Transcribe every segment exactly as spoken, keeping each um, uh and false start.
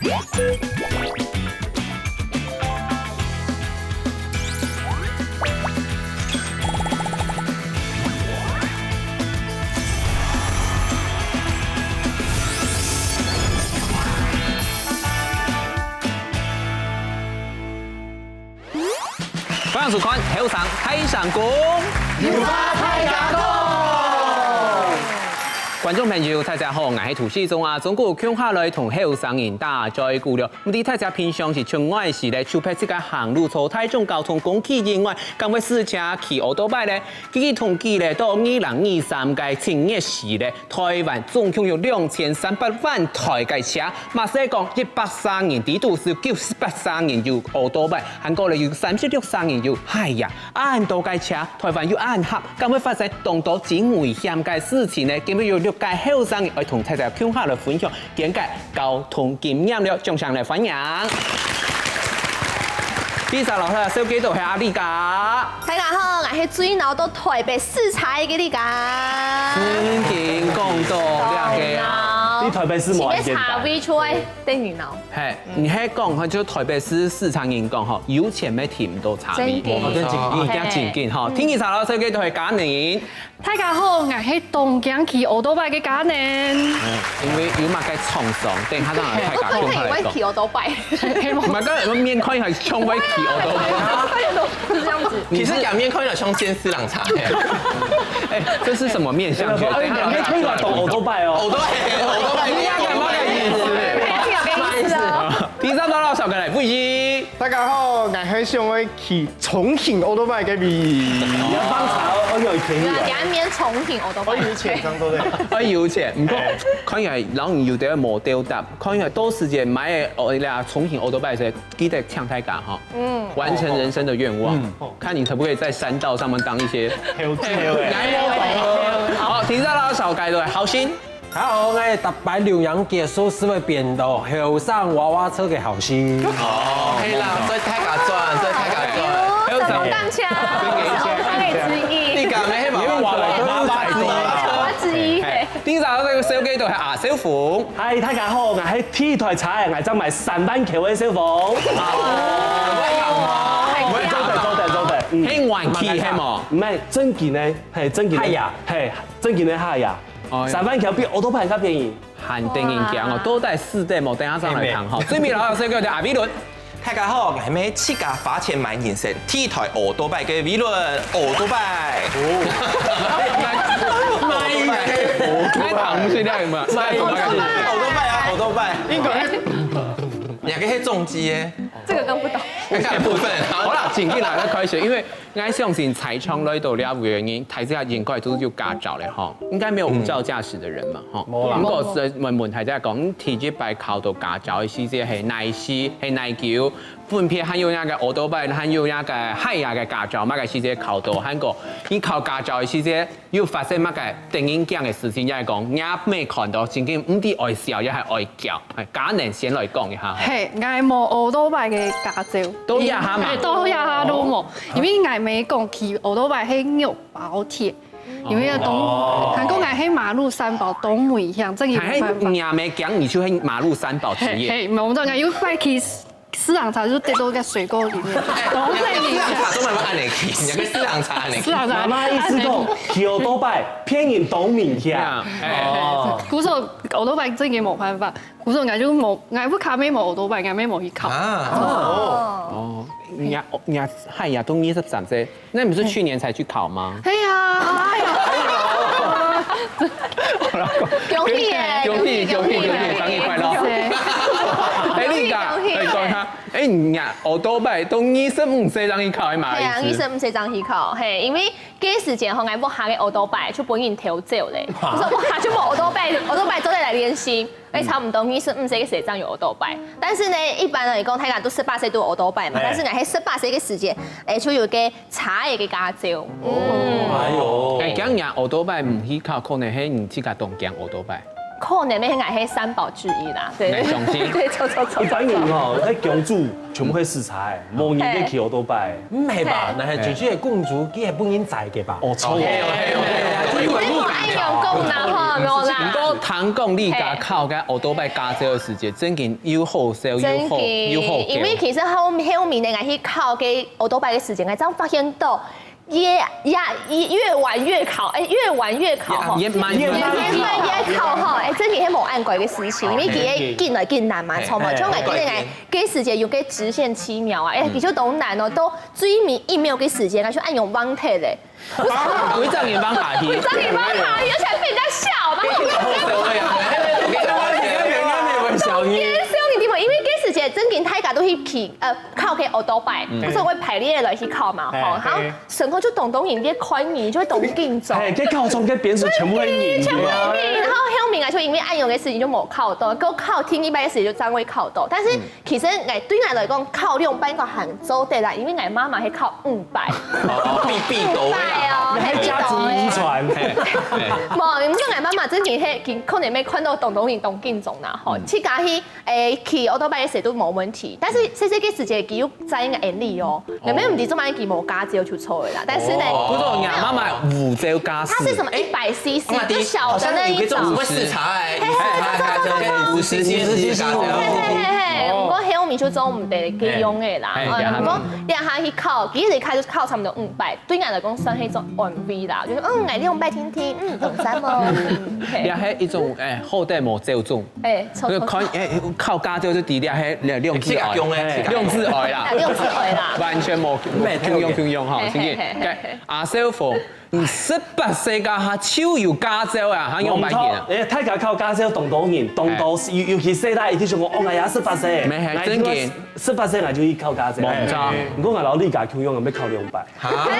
歡迎收看《後生大聲公》，有話大家講。觀眾朋友，大家好，𠊎係涂世忠啊。中國共下來同後生人打嘴鼓了。毋知大家平常時出外時咧，除忒自家行路、坐大眾交通工具以外，敢會駛車、騎奧多拜咧？根據統計咧，到二零二三个七月時咧， 臺灣總共有兩千三百萬臺个車，嘛係講一百儕人裡肚係九十八儕人有奧多拜，還過咧有三十六儕人有Hiace。恁多个車，臺灣又恁狹，敢會發生當多真危險个事情呢？今日有六个後生人愛同大家共下來分享佢个交通經驗了，掌聲來歡迎。第一儕摎大家紹介到係阿麗嘉。 大家好，𠊎係最惱到臺北駛車个麗嘉。真經講到這个啊。你臺北市無恁簡單。前面車位出來等於惱。嘿，你係講吼，就臺北市駛車人講吼，有錢乜停毋到車位。真經。哦，這真經。哦，這真經吼。第二儕摎大家紹介到係嘉寧。大家好，𠊎係當驚騎奧多拜个嘉寧。嗯，因為有麼个創傷，等下讓大家共下來講。我會騎奧多拜。 毋係，剛才有面看起來像會騎奧多拜。是這樣子。其實仰面看起來像騎四輪車。哎，這是什麼面相學？仰面看起來當奧多拜哦。奧多拜，奧多拜，你仰面看起來意思？不好意思哦。第三道老小哥來，不一。大家好，𠊎係想愛騎重型奧多拜个味。你要幫查哦，哦，有便宜哦。對啊，仰面重型奧多拜。哦，有錢，這樣對不對？哎，有錢，毋過看起來，然後你有點無兜搭，看起來到時節買个哦，那重型奧多拜个時候， 記得請大家哈，嗯，完成人生的願望，嗯，看你可不可以在山道上面當一些，好，停車摎紹介到，好心。好，𠊎逐擺露營結束係會變到後生娃娃車个好心。哦，係啦，做大家轉，做大家轉，後生，上當車，上當車之一。你敢咩？因為娃娃車，娃娃車，娃娃之一。嘿，第一儕紹介到係阿小鳳。 嗨，大家好，𠊎係第一臺車，𠊎正買三萬箍个小鳳。做得，做得，做得，嗯。係玩具係無？毋係，正經个，係正經个。Hiace。係，正經个Hiace。哦。三萬箍比奧多拜較便宜。還得人驚哦，哇。到底係得無？等下正來談吼。最尾摎紹介到阿美倫。 大家好，𠊎係自家花錢買人生第一臺奧多拜个美倫，奧多拜。哦，買，買，買糖水了嘛，買糖水。奧多拜啊，奧多拜。應該，兩個係重機耶。這個更不懂。這個部分，好。好啦，正經來，來開始，因為 𠊎相信在場來到這位个人，大家應該都有駕照了吼，應該沒有無照駕駛的人嘛吼。無啦。毋過係問問大家講，你第一擺考到駕照个時節係哪時，係哪久，分別還有該个奧多拜，還有該个Hiace个駕照，麼个時節考到？還過你考駕照个時節，有發生麼个得人驚个事情，也係講，你也無看到，正經毋知愛笑也係愛叫。 哎，嘉寧先來講一下吼。嘿，𠊎無奧多拜个駕照。到這下嘛。嘿，到這下都無，哦。因為𠊎姆講騎奧多拜係肉包鐵，因為當，哦。還講𠊎係馬路三寶當危險，真个無辦法。還係若姆驚你就係馬路三寶之一。嘿，嘿，無錯，𠊎有擺騎四輪車就跌到該水溝裡面，當危險。四輪車做麼个恁樣騎？你个四輪車恁樣騎？四輪車。媽媽意思講，騎奧多拜，騙人當危險。對啊，哎。哦。故所奧多拜真个無辦法。 故所𠊎就無，𠊎屋下乜無奧多拜，𠊎乜無去考。啊。哦。哦，你啊，你啊，嗨呀，都二十三歲，那你不是去年才去考嗎？係啊，哎呀。恭喜耶，恭喜，恭喜，恭喜，恭喜，恭喜，生日快樂。謝謝。哎，你講，恭喜，恭喜。哎，講一下，哎，你啊，奧多拜都二十五歲正去考，係嘛？係啊，二十五歲正去考，嘿，因為該時節吼，𠊎屋下个奧多拜就分人偷走咧，故所屋下就無奧多拜，奧多拜做得來練習。 哎，差毋多二十五歲个時節正有奧多拜。但是呢，一般來講，大家都十八歲都有奧多拜嘛，嘿。但是𠊎係十八歲个時節，哎，就有个車个駕照。嗯。哎喲。哎，恁樣奧多拜毋去考，可能係你自家當驚奧多拜。可能乜係𠊎係三寶之一啦，對，相信。對，著著著。一般人吼，在公主全部會駛車，無人會騎歐多拜。毋係吧？那係就係公主，佢係分人載个吧？哦，著。你莫恁樣講啦吼，無啦。毋過聽講你家考个歐多拜駕照个時節，正經又好笑又好又好笑。因為其實後後面呢，𠊎去考个歐多拜个時節，𠊎正發現到。 越越越晚越考，哎，越晚越考吼，越慢越慢越考吼，哎，真个係無恁乖个事情，因為佢个緊來緊難嘛，著無？像𠊎今日个時間有个直線七秒啊，哎，佢就當難哦，到最尾一秒个時間，佢就恁樣忘忒咧。不是，規隻人放下去，規隻人放下去，而且被人家笑，然後我就覺得，小心，你知道嗎？因為該時節正經大家都去騎，呃，考个歐多拜，所以會排列來去考嘛，吼，好。 然後就當多人在看你，就會當緊張。哎，該考場个邊數全部會人，全部會人。然後後面啊，就因為恁樣个事情就無考到，過考第二擺个時節就正會考到。但是其實𠊎對𠊎來講，考兩擺應該還做得啦，因為𠊎媽媽係考五擺。哦，必必讀的啦。五擺哦，你還家族遺傳。嘿，嘿。無，因為𠊎媽媽真个係，可能會看到當多人當緊張啦，吼，自家去 哎，騎歐多拜个時都無問題，但是細細个時節佢又載𠊎哩哦，𠊎乜毋知做麼个佢無駕照就著个啦。但是呢，不是，你媽媽無照駕駛。它是什麼一百 C C，就小的那一種。好像有个這種什麼試車欸，嘿嘿，試車，試車，五十 C C 的駕照。嘿嘿嘿嘿，不過後面就做毋得，可以用个啦。嘿，嗯，不過兩下去考，其實一開始考差不多五擺，對𠊎來講算係一種安慰啦，就是嗯，𠊎兩擺聽聽，嗯，當讚哦。嘿。這係一種，哎，好歹無照中。 哎，著著著。看，哎，考駕照就知這係兩兩字愛，自家用的，自家用。兩字愛啦。兩字愛啦。完全無，無共樣共樣吼，嘿，真个。嘿，嘿，嘿。該阿少峰，你十八歲該下就有駕照啊，還用白天啊？無錯，哎，大家考駕照當多人，當多，尤尤其細倈一定想講，哦，𠊎也十八歲，沒，還真个。十八歲𠊎就去考駕照。無錯。毋過𠊎摎你家共樣，愛考兩擺。哈？嘿，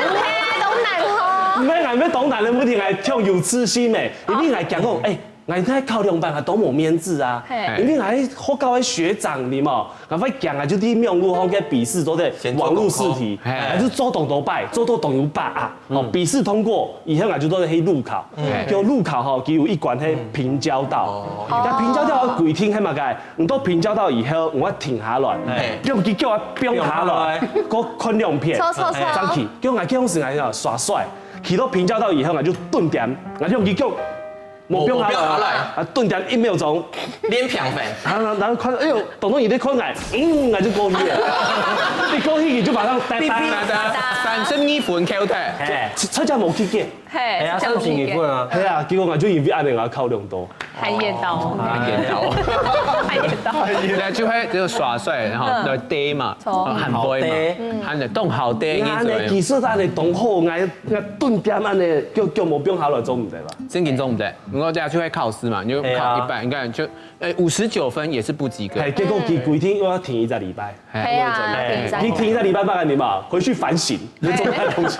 當難吼。毋係，𠊎毋係當難个問題，𠊎像有自信咩，因為𠊎講講，哎， 𠊎在考兩擺啊，都無面子啊。嘿。因為𠊎學校个學長哩嘛，𠊎會講啊，就在網路項个筆試做得網路試題，先做功課。嘿。𠊎就做當多擺，做到當有把握。哦，嗯。筆試通過以後，𠊎就做得去路考。嗯。就路考吼，佢有一關係平交道。哦。該平交道个規定係麼个？你到平交道以後，你愛停下來，嘿。用佢叫𠊎放下來，放下來。過看兩遍，著，著，著。正去。叫𠊎叫時𠊎啊耍帥，去到平交道以後，𠊎就頓點，𠊎用佢叫 無放下來啊，無放下來。啊，頓點一秒鐘。臉平平。然後，然後看，哎喲，當多人在看𠊎，嗯，𠊎就過去了。一過去，佢就馬上噠噠噠噠，三十二分扣忒。嘿。出，出家無去見。嘿，哎呀，三十二分啊。係啊，結果𠊎就因為恁樣，𠊎考兩多。還緣投。還緣投。還緣投。那就會，就耍帥，然後，嗯。來噭嘛，著。然後還噭嘛，好噭。還得當好噭，你看呢，技術上的當好，𠊎，𠊎頓點恁樣，叫，叫無放下來做毋得吧？正經做毋得。 毋過這下就會考試嘛，你就考一半，係啊。你看就，呃，五十九分也是不及格。嘿，結果佢規定又愛停一隻禮拜。係啊，嘿，停一隻禮拜。你停一隻禮拜，半個禮拜嘛，回去反省，你做麼个東西。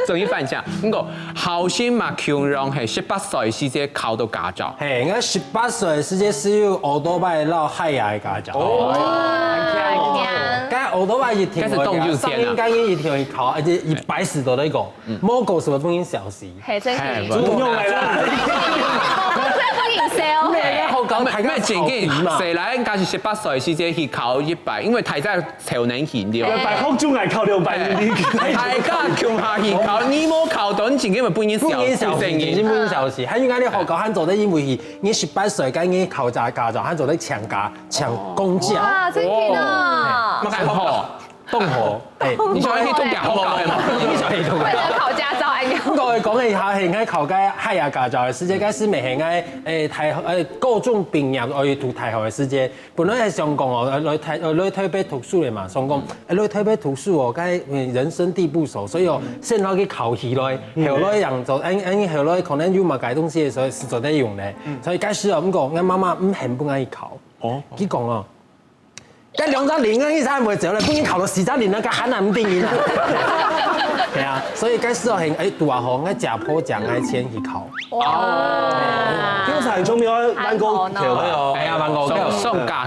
終於反省。毋過，好心嘛，窮人係十八歲時節考到駕照。嘿，𠊎十八歲時節係有歐多拜摎海牙个駕照。哦。哇，很強。該歐多拜一定，該係當有錢啊。上映該一定會考，而且一擺時都在講，嗯。無考試毋會分人笑死。 係，真个。嘿，毋用了啦。這个不營銷。咩，好搞，大家咩，正經，吵皮嘛。細倈應該係十八歲時節去考一擺，因為大家超年輕，對吧？一擺好就愛考兩擺，你，大家共下去考，你無考到，你正經會分人笑，分人笑死，正經。真正分人笑死。還有𠊎兜學校還做得因為你十八歲，該你考駕，駕照還做得請假，請公假。哇，真个呢。哦。當好。 當好。哎，你想要去東北好搞的嘛？你想要去東北？為了考駕照，哎呀。毋過講一下，係𠊎考該海牙駕照个時節，該時乜係𠊎，哎，大學，哎，高中畢業，愛讀大學个時節，本來係想講哦，來台，來台北讀書个嘛，想講，哎，來台北讀書哦，該，嗯，人生地不熟，所以哦，先落去考起來，後來樣做，哎，哎，後來可能有麼个東西，所以係做得用个。所以該時哦，毋過，𠊎媽媽毋肯分𠊎去考。哦。佢講哦， 該兩隻零个意思還袂走了，不然考了四隻零，該還難定贏啊。對啊，所以該時候很，哎，堵啊吼，𠊎家婆講，𠊎先去考。哇。哦。平常就沒有玩過球。哎呀，玩過球。上，上家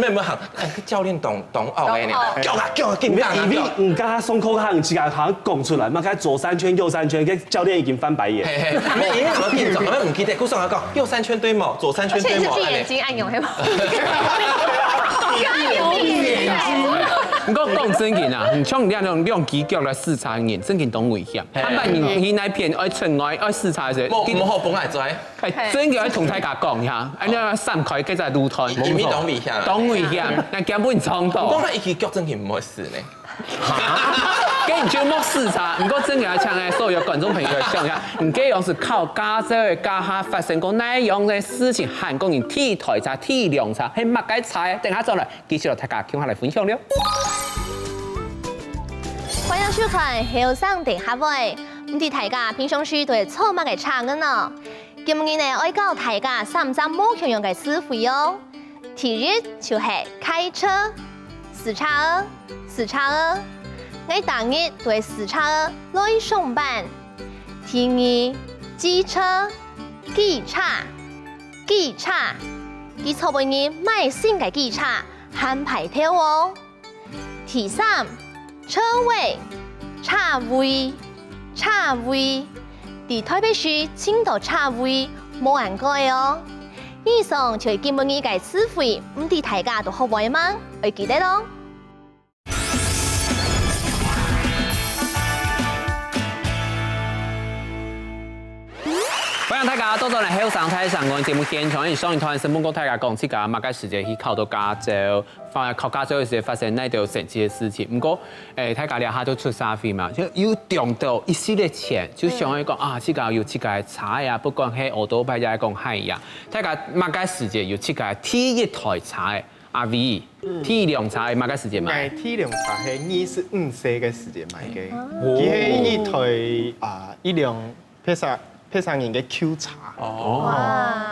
沒有沒有，哎，教練懂懂哦，哎，你懂哦。叫啊叫啊，緊打啊，因為叫啊。你跟他上課，他很奇怪，好像拱出來嘛，該左三圈右三圈，跟教練已經翻白眼。嘿嘿，沒有，因為怎麼緊張？我們記得，故事要講右三圈對嗎？左三圈對嗎？而且是閉眼睛按鈕，嘿嗎？你講講真緊啊，你像你那種用雞腳來視察人，真緊當危險。坦白你你那片愛出外愛視察的時候，莫莫好不愛追。哎，真个愛同大家講一下，哎，你要散開，該在路段，你你懂危險啊。當危險，那根本撞到。講了一句腳真緊毋會死呢。跟你就莫視察，不過真个要請來所有觀眾朋友想一下，你這樣是靠加州的加下發生過哪樣的事情，還講你第一台車、第兩車，係麼个車？等下轉來，繼續同大家共下來分享了。歡迎收看《後生等下會》，毋知大家平常時都會坐麼个車呢？今日呢，愛教大家三隻無共樣个詞彙哦。第一就係開車，駛車仔，駛車仔。𠊎逐日都會駛車仔來上班。第二，機車，機車，機車。佢做分人買新个機車，還排頭哦。 第三，車位，車位，車位。在台北市盡多車位，無恁該哦。以上就係今晡日个詞彙，毋知大家都學會吂？愛記得哦。歡迎大家倒轉來後生大聲公節目現場，上一段係問過大家講，自家麼个時節去考到駕照， 發考駕照个時節發生哪兜神奇个事情。毋過，誒，大家這下都出社會嘛，就有中到一息个錢，就想愛講啊，自家有自家个車啊，不管係奧多拜也講係呀，大家麼个時節有自家第一台車？阿V，第一輛車麼个時節買？𠊎第一輛車係二十五歲个時節買个，佢係一台啊一輛別儕別儕人个舊車。哦，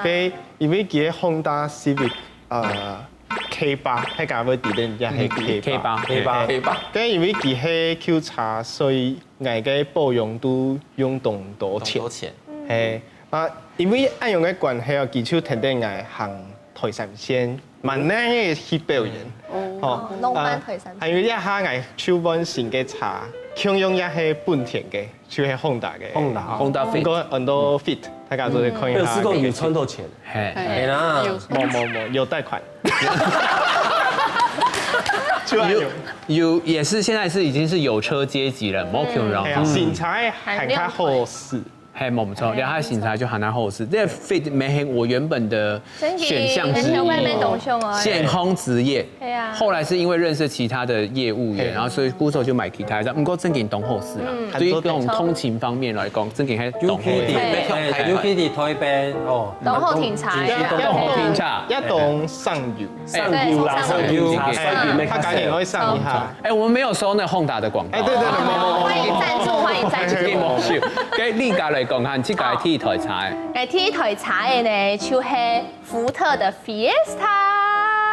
該因為佢个Honda Civic，呃，K八，大家會知得也係K八。 K八，K八。黑吧。該因為佢係舊車，所以𠊎个保養都用當多錢。多錢。係啊，因為恁樣个關係哦，佢就跈等𠊎行台三線，蛮靚个去表演。哦，浪漫台上。還有一下，𠊎就換新个車，共樣也係本田个，就係Honda个。Honda。Honda Fit。毋過很多 Fit，大家都可以看一下。表示講有賺到錢。嘿。係啦。無無無，有貸款。就還有。有，也是現在是已經是有車階級了，無共樣。係啊，新車還較好駛。 嘿，無錯，了解新車就還較好駛。這fit毋係𠊎原本个選項之一。真的，你頭擺無當想哦。現行職業。對啊。後來是因為認識其他的業務員，嘿。然後所以故所就買其他的，毋過正經當好駛啊。嗯。對於這種通勤方面來講，正經還當好。尤其佇，尤其佇台北哦，當好停車。當好停車。也當省油。 省油啦，對，省油啦，省油，省油，省油。他趕緊會上一下。哎，我們沒有收那Honda的廣告。哎，對對對，沒有沒有沒有。歡迎贊助，歡迎贊助。OK，你家來講看，這个第一台車。哎，第一台車的呢，就係福特的Fiesta。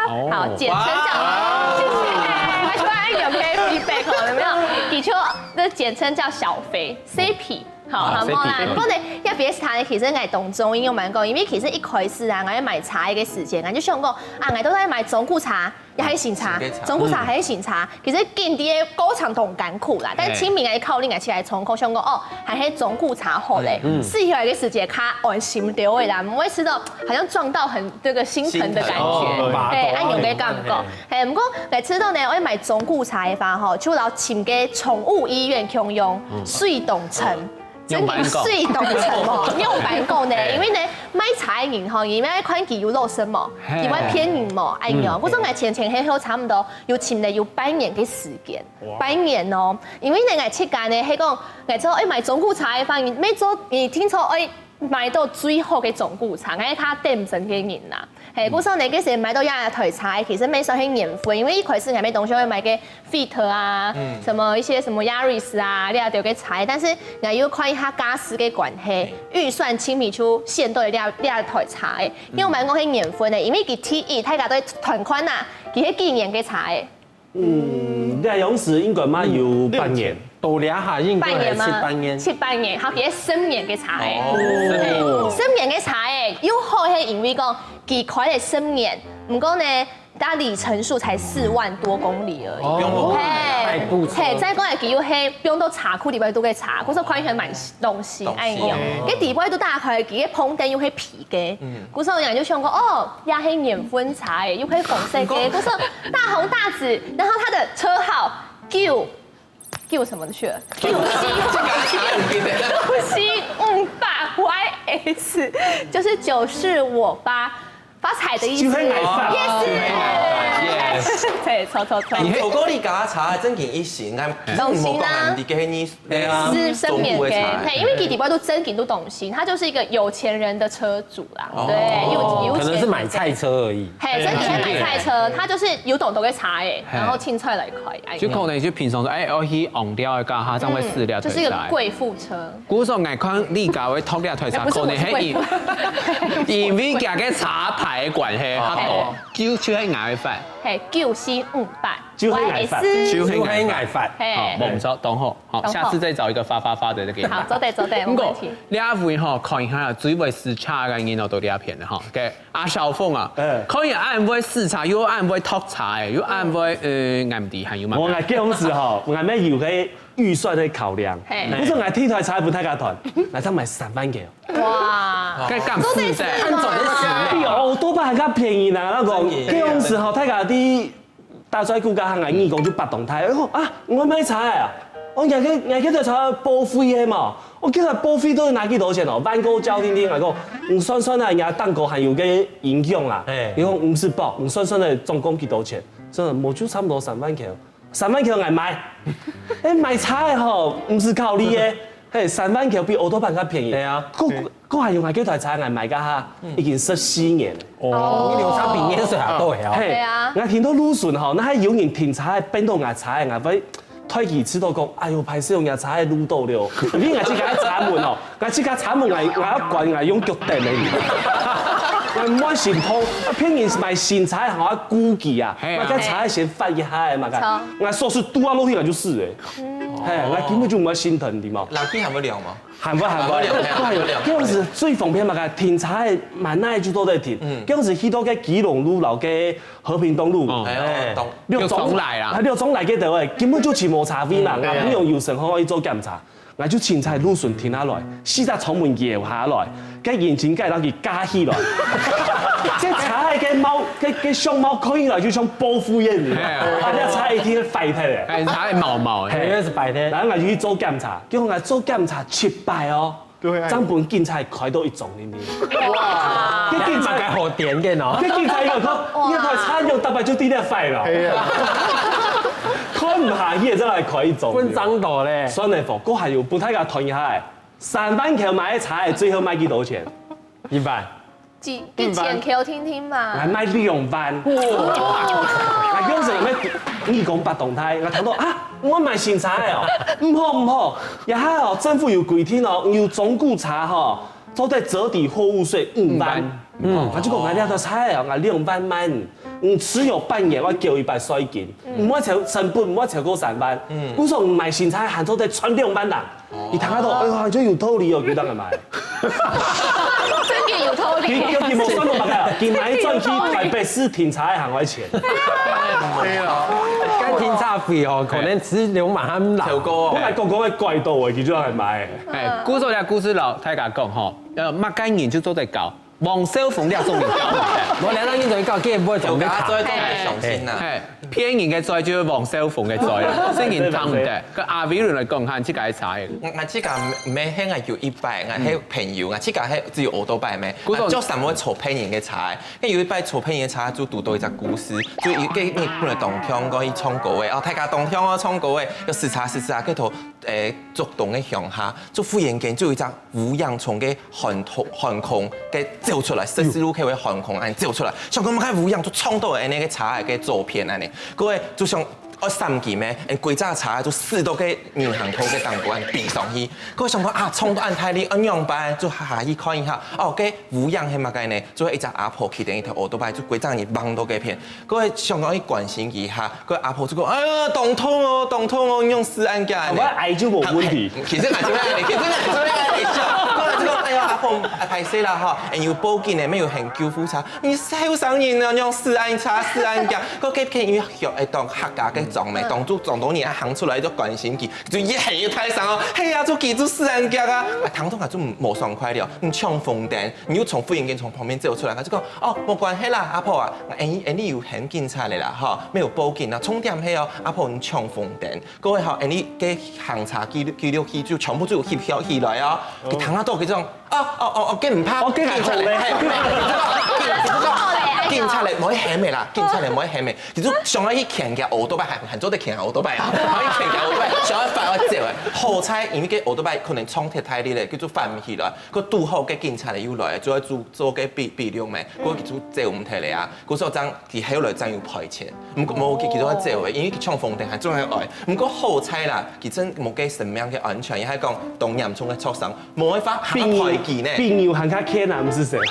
哦。好，簡稱叫，哇哦。謝謝。我喜歡有沒有 feedback 哦，有沒有？的確，這簡稱叫小飛，C P。 好，啊，很好啦。所以比，不過呢，這Fiesta呢，其實𠊎當中意，𠊎講，因為其實一開始啊，𠊎買車个時間，𠊎就想講，啊，𠊎到底買中古車，也還新車，新个車。中古車還係新車。其實緊張个過程當艱苦啦，但係盡尾𠊎考慮𠊎起來衝動，想講，哦，還係中古車好咧，嗯。試起來个時間較安心兜仔啦，毋會試著好像撞到很這個心疼的感覺。心疼。哦，對，恁樣个感覺。嘿。嘿，毋過𠊎試著呢，𠊎買中古車个話吼，就摎尋个寵物醫院共樣，嗯。水當深。 真个水當深哦，仰般講呢？嘿。因為呢，賣車个人吼，佢愛看佢有老實無，嘿。佢會騙人無，哎喲，嗯。故所𠊎前前後後差不多有尋了有半年个時間，哇。半年哦。因為呢，𠊎自家呢，係講，𠊎做愛買中古車个話，你愛做，你聽說愛買到最好个中古車，𠊎係較認真个人啦。 嘿，故所呢，其實買到這台車，其實乜算係緣分，因為一開始𠊎乜當想愛買个Fit啊，嗯。什麼一些什麼Yaris啊，這兜个車，但是𠊎又看一下價數个關係，嘿。預算盡尾就選到這，這台車个，因為𠊎講係緣分个，因為佢第一，大家都團款啊，佢係幾年个車个。 嗯，這樣時應該嘛有半年。嗯，六年。到這下應該係七八年。半年嗎？七八年，好，其實十年个車仔。哦。對，十年个車仔，又好係因為講，佢開了十年，毋過呢，它里程數才四萬多公里而已。哦。嘿，代步車。嘿，再過來佢又係放到車庫裡背肚个車，故所看起來蠻 東西，東西啊。哎喲，該底背都打開，佢个膨電又係皮个，嗯。故所人就想講，哦，也係緣分車仔，又係紅色个，故所大紅大紫，然後它的車號九，九什麼去了？九四，九四五八Y S，就是九四五八。 發財的意思。就係𠊎發。Yes。Yes。對，錯，錯，錯。你走過你家車正經一新，但其實你無講啊，你个你，對啊。是生免个，中古个車。嘿，因為佢底背都正經都東西，他就是一個有錢人的車主啦。哦。對，有，有錢人。可能是買菜車而已。嘿，真的是買菜車，他就是有懂得个車仔，嘿。然後清出來開，哎。就可能就平常說，哎，我去紅掉个，他正會試了，嗯，就是一個貴婦車。 故所𠊎看你家會讀這台車，哎，不是，可能係因，我是貴婦。因為佢个車牌个關係，哦，較多，九就係𠊎發。嘿，九四五八，就係𠊎發，Y S。就係𠊎發。就係𠊎發。嘿。好，無毋著，等好，好，等好。下次再找一個發發發的再給你。好，做得，做得，無問題。毋過，這位吼，看一下，最會試車个人哦，到這片了吼，OK。 阿小鳳啊，嗯。可以恁會試車，又恁會讀車个，又恁會，呃，𠊎毋知還有嘛？無，𠊎該時吼，𠊎乜有个預算个考量。嘿。故所𠊎第一台車分大家團，𠊎正買三萬个。哇。該敢試的？做得試嗎？比歐多拜還較便宜呢，該个，真的。該時吼，大家在 打出來股價行个耳公就八動態，哦，啊，𠊎買車个啊，哦，𠊎个，𠊎个台車報廢个嘛，哦，其實報廢都拿幾多錢哦，萬過交定定，𠊎講，你算算啊，人家蛋糕還有个影響啦，嘿。你講五十包，你算算个總共幾多錢？真的，無就差不多三萬塊，三萬塊𠊎買，哎，買車个吼，毋使考慮个，嘿，三萬塊比歐多拜較便宜，對啊。過 過還有𠊎該台車𠊎買个哈，已經十四年了。哦，你流差比年歲還多呀。嘿，對啊。𠊎聽到路脣吼，若係有人停車，變到𠊎車，𠊎會推佢，知道講，哎喲，歹勢，𠊎車路到了。因為𠊎自家車門哦，𠊎自家車門，𠊎，𠊎要關，𠊎用腳蹬个。𠊎毋會心痛，啊，別人買新車還愛顧忌啊，嘿啊。買个車先發一下嘛，著。𠊎鎖匙拄啊落去，𠊎就死了。嘿，𠊎根本就毋會心疼，你嘛。冷氣還會涼嗎？還會，還會，還會涼，還會涼。這樣子最方便嘛，停車个蠻耐就做得停。嗯。這樣子去到个基隆路，然後个和平東路，哦。哎，哎，懂。六中來啦。啊，六中來个位，根本就騎摩托車位嘛，嗯，對啊。𠊎毋用有身份可以做檢查。 𠊎就清彩路脣停下來，四隻窗門搖下來，該引擎蓋摎佢架起來。這車个毛，个，个相貌看起來就像報復演員，嘿啊。啊，這車一定會壞忒个。哎，車會毛毛的。嘿，應該係壞忒。然後𠊎就去做檢查，結果𠊎做檢查失敗哦，對啊。正分警察開到一張呢。哇，該警察，該警察又講，哇。你看車有大概就地點壞了。哎呀。看毋下去，再來開一張。分張到咧。算了，不過還有不太敢斷一下。 三萬塊買个車，最後賣幾多錢？一萬。幾，幾千塊聽聽嘛。𠊎賣兩萬。哇！𠊎用什麼？你講八動態，𠊎聽到啊，𠊎買新車个哦，毋好毋好，這下哦，政府有規定哦，你有中古車吼，做得折抵貨物稅五萬。五萬。嗯，𠊎就講𠊎這台車哦，𠊎兩萬賣你，你持有半年，𠊎繳一百稅金，毋會超成本，毋會超過三萬。嗯，故所你買新車還做得賺兩萬啦。 你聽下到，哎呀，就有道理哦，佢當然買。真个有道理。佢，佢無算過麼个，佢買轉去台北市停車个行外錢。對啊。該停車費哦，可能只有馬上拿。超過哦。我來講講个怪到誒，佢就來買。哎，故所這故事摎大家講吼，呃，麼个人就做得搞， 王少峰這種人搞毋得。無兩個人就搞，佢也毋會做，毋會卡。做得做得相信啊。嘿，騙人个罪就係王少峰个罪啊，聖人聽毋得。跟阿偉倫來講，看自家个差異。𠊎，𠊎自家毋係，𠊎有一擺，𠊎係朋友，𠊎自家係只有奧多拜咩，故所𠊎就上會坐騙人个車，該有一擺坐騙人个車就堵到一隻故事，就一個日本个當香港去唱歌个，哦，大家當香港唱歌个，要試車試車，該頭，誒，竹東个鄉下，就忽然間就有一隻 烏影從該寒空，寒空該走出來，十字路口个寒空恁走出來，想講麼个烏影就衝到恁呢个車个左片恁呢，各位就想愛閃佢咩，恁歸隻車就駛到該人行道个頂高恁飛上去，各位想講啊，衝到恁大力，愛仰般？就下去看一下，哦，該烏影係麼个呢？就係一隻阿婆騎等一條奧多拜，就歸隻人挷到該片，各位想講去關心佢一下， 該阿婆就講：「哎呀，當痛哦，當痛哦，你用試恁遽呢。」𠊎矮就無問題。其實𠊎就會恁呢，其實𠊎就會恁呢笑。𠊎就講：「哎呀，阿婆，啊，歹勢啦吼，哎，有報警呢，乜有喊救護車。你後生人呢，用試恁差，試恁遽。」該該片因為學會當客家个裝咩，當做撞到你啊，行出來就關心佢，就越喊越大聲哦。係啊，就記住試恁遽啊。啊，當中啊就無爽快了，你衝紅燈，你又從忽然間從旁邊走出來，佢就講：「哦，無關係啦，阿婆啊。」 哎，哎，你有喊警察个啦，吼，乜有報警啊，重點係哦，阿婆你衝紅燈，各位吼，哎，你个行車記錄，記錄器就全部就有翕起來哦。佢聽下到佢種，哦哦哦哦，佢毋怕，哦，佢警察咧，嘿，警察咧，毋會喊个啦，警察咧毋會喊个，佢就想要去牽佢奧多拜，還還做得牽奧多拜啊，然後去牽佢奧多拜，想要翻要走誒，好彩因為佢奧多拜可能衝忒大力咧，佢就翻毋起來，佢堵好个警察咧又來，就要做做个筆筆錄咩，佢就走毋忒咧啊。 故所正佢後來正有賠錢，毋過無佢佢都愛走誒，因為佢衝紅燈還做得愛。毋過好彩啦，佢真無个生命个安全，也係講當嚴重个挫傷，無辦法還賠佢呢。朋友還較欠啊，毋係誰？毋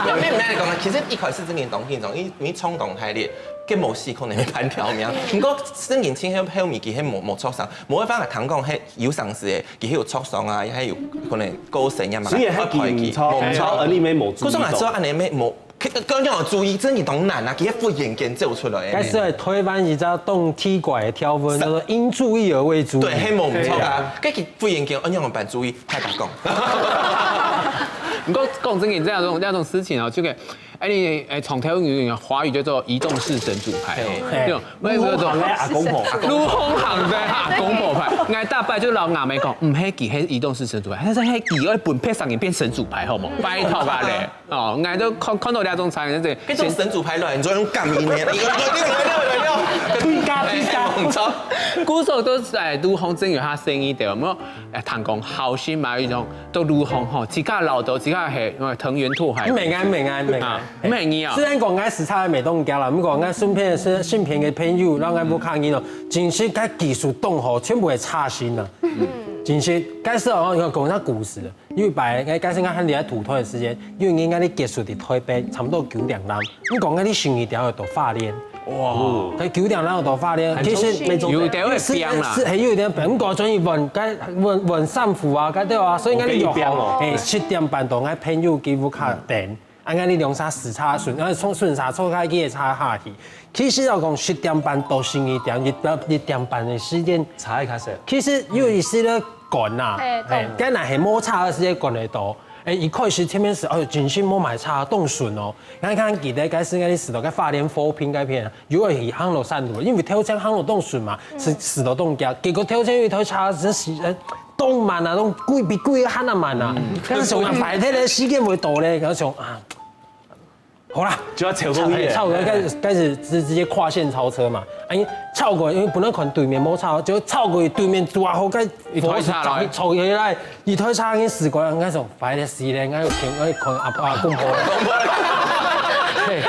係，毋係講啦，其實一開始真个當緊張，因為因為衝動太烈，佢無死可能會半條命。毋過真个前後後面佢係無無挫傷，無辦法聽講係有傷勢誒，佢係有挫傷啊，也係有可能過身啊嘛，所以係愛賠佢，佢毋錯，無毋錯。而你們無注意到。故所𠊎知道恁呢無 佢，佢仰有注意，真係當難啊！佢忽然間走出來个。該係台灣一隻當奇怪个條文，叫做應注意而未注意。對，係無毋著啊。該佢忽然間，仰般注意，大家講。毋過講真个，這種這種事情哦，這個，哎，你哎，長頭語華語叫做移動式神主牌哦，嘿。對，我也有這種。路邊行个阿公婆。路邊行个阿公婆牌，𠊎逐擺就摎𠊎姆講，毋係佢係移動式神主牌，但是係佢愛分別儕人變神主牌，好無？拜託啊咧。 哦，𠊎都看看到這種場景，這這種神主牌來，你就用感應的，你來了來了來了，對家對家。哎，無錯。故所都係哎，路項真有佢生意个，無？哎，聽講好心嘛，一種到路項吼，自家老豆，自家係，哎，藤原拓海。毋免啊，毋免啊，毋免啊。啊，毋免啊。雖然講𠊎時差還未到家啦，毋過𠊎身邊个身身邊个朋友，然後𠊎屋下人哦，真係該技術當好，全部係差心啊。真實，該時候哦，講一下故事。有一擺，該該時候還在土推的時間，因為應該你結束在台北，差不多九點鐘，你講該你十二點要到花蓮，哇，該九點鐘要到花蓮，其實有點會變啦。是很有點變，不過轉去換該換換衫褲啊，該對啊，所以應該你有哦，變哦哎，十點半到，𠊎朋友佢屋下等。 啊，該你兩儕時差順，啊，從順差坐開機个差下去。其實要講十點半到十二點，一一點半个時間，差一開始。其實有意思个趕啦，嘿嘿，該若係無差个時間趕得到。哎，一開始前面是，哎喲，真心無買差，當順哦。你看，記得該時該你試到該花蓮火拼該片，如果係行路山路，因為頭前行路當順嘛，是試到當遽，結果頭前有一台車，真是，呃，當慢啊，當鬼比鬼還要慢啊。但是想啊，排隊个時間會到咧，然後想啊， 好啦，就要超過去了超過開始開始直直接跨線超車嘛，哎，超過，因為本來看對面無差，就超過對面拄好該一台車來衝起來，一台車已經駛過來，𠊎想，壞了死了，𠊎有聽，𠊎看阿阿公婆了。對，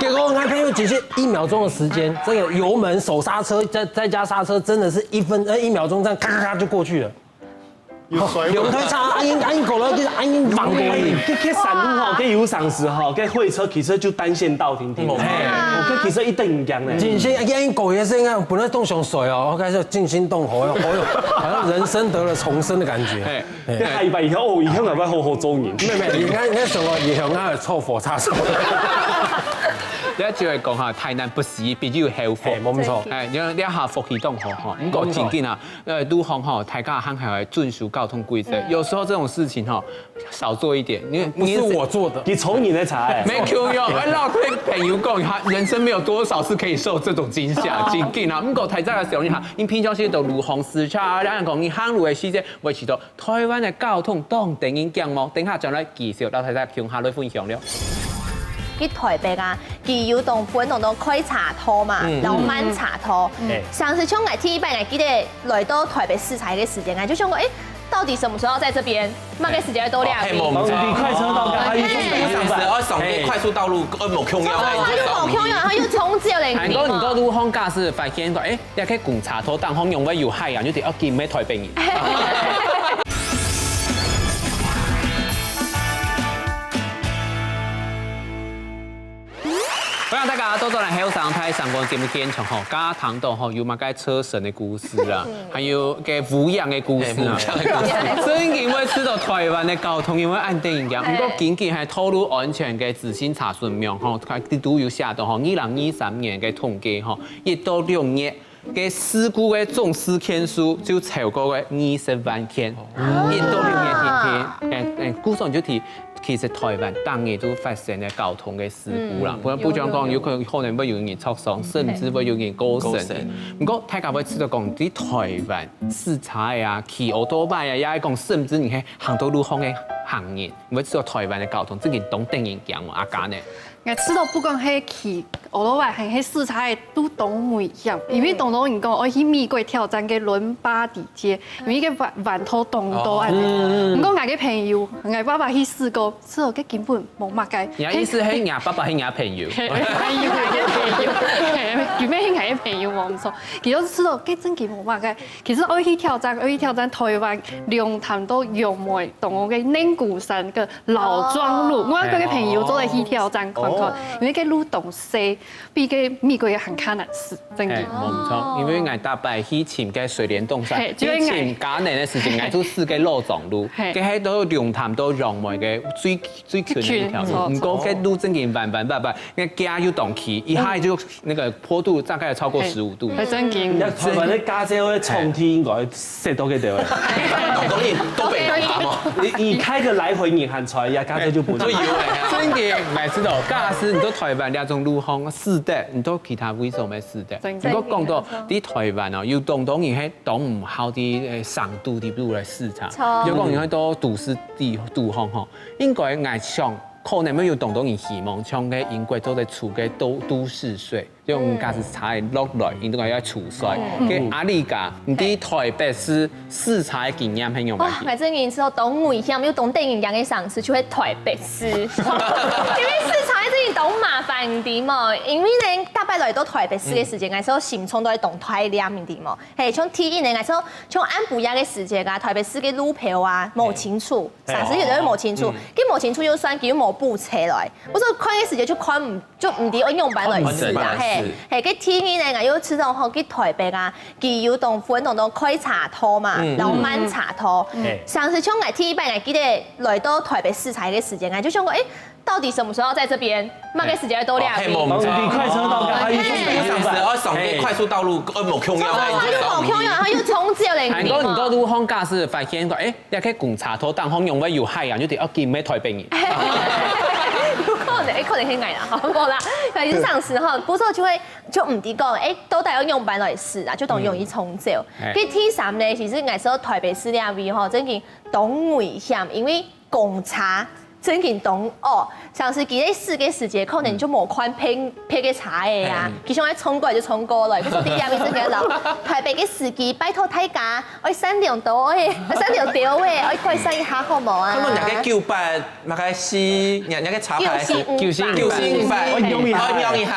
結果𠊎朋友只是一秒鐘的時間，這個油門手剎車再再加剎車，真的是一分呃一秒鐘這樣咔咔咔就過去了。有摔過兩台車，阿英阿英過了，就是阿英往過去。這這山路吼，這有常時吼，這會車騎車就單線道停停。嘿我這騎車一定毋驚呢。真心，阿英過去的時候，本來當想睡哦，我開始驚心動魄，好像好像人生得了重生的感覺。嘿，這下一擺以後，哦，以後𠊎愛好好做人。沒有沒有，應該應該什麼也很愛坐火車什麼的。你就會講哈，台南不死，必有後福。嘿，無錯。哎，你看這下福氣當好哈，毋過真緊啊，呃，路項哈，大家還係愛遵守交通規則。有時候這種事情哈，少做一點，因為不是我做的。你抽你的茶哎。沒有用，我老聽朋友講，他人生沒有多少次可以受這種驚嚇、驚嚇啊。毋過大家想一下，你平常時都路項駛車啊，人講你行路的時間，會試到台灣的交通當得人驚無？等下轉來繼續，摎大家共下來分享了。去台北啊，佢有當分當多開車道嘛，然後慢車道。哎上次像𠊎第一擺，𠊎記得來到台北市場个時間，𠊎就想講，哎，到底什麼時候要在這邊？麼个時間要到這邊？哦，嘿，無毋著。你開車到該，你平時愛上个快速道路，呃，無共樣哦，又無共樣，然後又衝刺了。還過你到路項駕駛發現講，哎，你去公車頭當中用會有海洋，就得要緊沒台北人。歡迎大家倒轉來後生大聲公節目現場吼，剛剛談到吼有麼个車神的故事啊，還有个無樣的故事啊。嘿無樣的故事。真經會試到台灣的交通，因為恁得人驚。毋過緊緊還道路安全个資訊查詢網吼，佢都有寫到吼，二零二三年个統計吼，一到六月个事故个總事件數就超過个二十萬件，一到六月天天，誒誒，故所你就提，其實台灣當日都發生了交通个事故啦，不然不講講有可能可能會有人受傷，甚至會有人過身。過身。毋過大家會知道講，在台灣駛車个啊，騎奧多拜啊，也係講甚至你係行到路項个行人，你會知道台灣个交通真經當得人驚哦，阿嘉呢？ 𠊎試到不管係騎奧多拜還係駛車个，都當危險，因為當多人講愛去美國挑戰个倫巴第街，因為該彎彎道當多恁樣。毋過𠊎个朋友，𠊎爸爸去試過，試過該根本無麼个。你的意思係你爸爸係你朋友？係，係，係，根本係𠊎个朋友無毋著。佢就試到該真經無麼个。其實愛去挑戰，愛去挑戰台灣龍潭到楊梅，當多个寧古山个老莊路，我有个朋友做得去挑戰看看，因為該路當細， 比該美國个還較難駛，真个。嘿，無毋著，因為𠊎逐擺去尋該水簾洞山，嘿去尋嘉南个時節，𠊎就試該老莊路，嘿該係到龍潭到楊梅个最最近个一條路，最近，毋過該路真經彎彎彎彎，該街又當崎，一下就那個坡度大概超過十五度以上。還真經。那台灣的駕照个場地應該設到該地方。當然都北爬嘛，你你開個來回，你還出來，駕照就不就有了呀。真个，𠊎知道，假使你到台灣這種路項駛得，你到其他位所乜駛得。真个。如果講到在台灣哦，有當多人係當毋好在呃省都的路來駛車，著。如果講你係到都市地都項吼，應該𠊎想可能會有當多人希望，像該英國做得出个都都市稅，就毋假使差落來，應該愛除稅。該阿里嘎，你知台北市駛車个經驗係仰般？哇，𠊎真个知道當危險，又當得人驚个城市，就係台北市。因為駛車真个當麻煩，你知無？因為呢，逐擺來到台北市个時間，𠊎時候心腸都會當大粒，你知無？嘿，像第一呢，𠊎時候像暗晡夜个時間啊，台北市个路標啊，無清楚。 常時有兜無清楚，佢無清楚就算，佢又無補車來。𠊎說看个時間就看毋，就毋知愛仰般來駛啦，嘿，嘿，該第二呢，𠊎又知道吼，去台北啊，佢有當分當多開車道嘛，然後慢車道。常時像𠊎第一擺，𠊎記得來到台北市場个時間，𠊎就想講，哎，到底什麼時候要在這邊？麼个時間要到這邊？哦，嘿，無毋著。你開車到該，哎，上次哦，上个快速道路，哦，無共樣，然後又無共樣，然後又衝刺了，還過你到路項駕駛發現講，哎， 這個公車頭頂項用个有海洋，就得要金个台北人。有可能，可能係𠊎啦，好無啦。反正上時哈，不過就會就毋知講，哎，到底要用板來駛啊，就當容易衝走。哎第第三呢，其實𠊎說台北市這位吼，真經當危險，因為公車真經當哦，像是佢在駛个時節，可能就無看別別个車个啊，佢想要衝過來就衝過來，可是第二位真个老台北个司機，拜託大家。 愛善良多誒，愛善良多誒，愛改善一下好無啊？看到若个九八，麼个四，若若个車牌係九四五八九四五八，我用一下我用一下。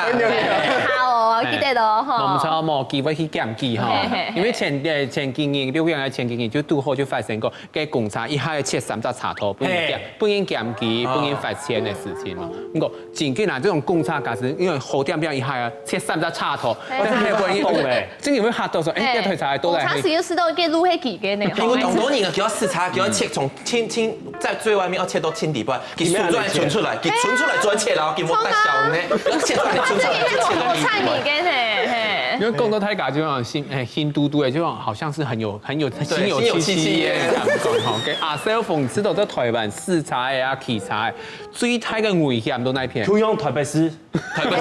好哦，記得咯吼。我們差不多機會去檢舉哈，因為前呃前幾日，六月前幾日就堵好就發生過，該公車一下切三隻車頭，不能檢不能檢舉，不能罰錢的事情嘛。不過真緊啊，這種公車駕駛，因為好點點一下切三隻車頭，但係會懂欸。 真的會嚇到說，哎，這台車都在公車司機就知道這路係幾個呢？因為當多人啊，叫我駛車，叫我切從前前在最外面要切到前底部，佢輸出來存出來，佢存出來再切，然後佢莫大小呢，要切出來存出來，切到我看你跟呢，嘿。因為講到大家就像新哎新嘟嘟的，就好像是很有很有心有戚戚的感覺哈。給阿 cell phone 知道在台灣駛車的啊、騎車的，最大的危險都那片。就用台北市，台北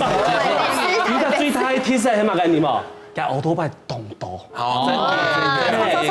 你个最大的特色係麼个？你無？該奧多拜當多。好，真的。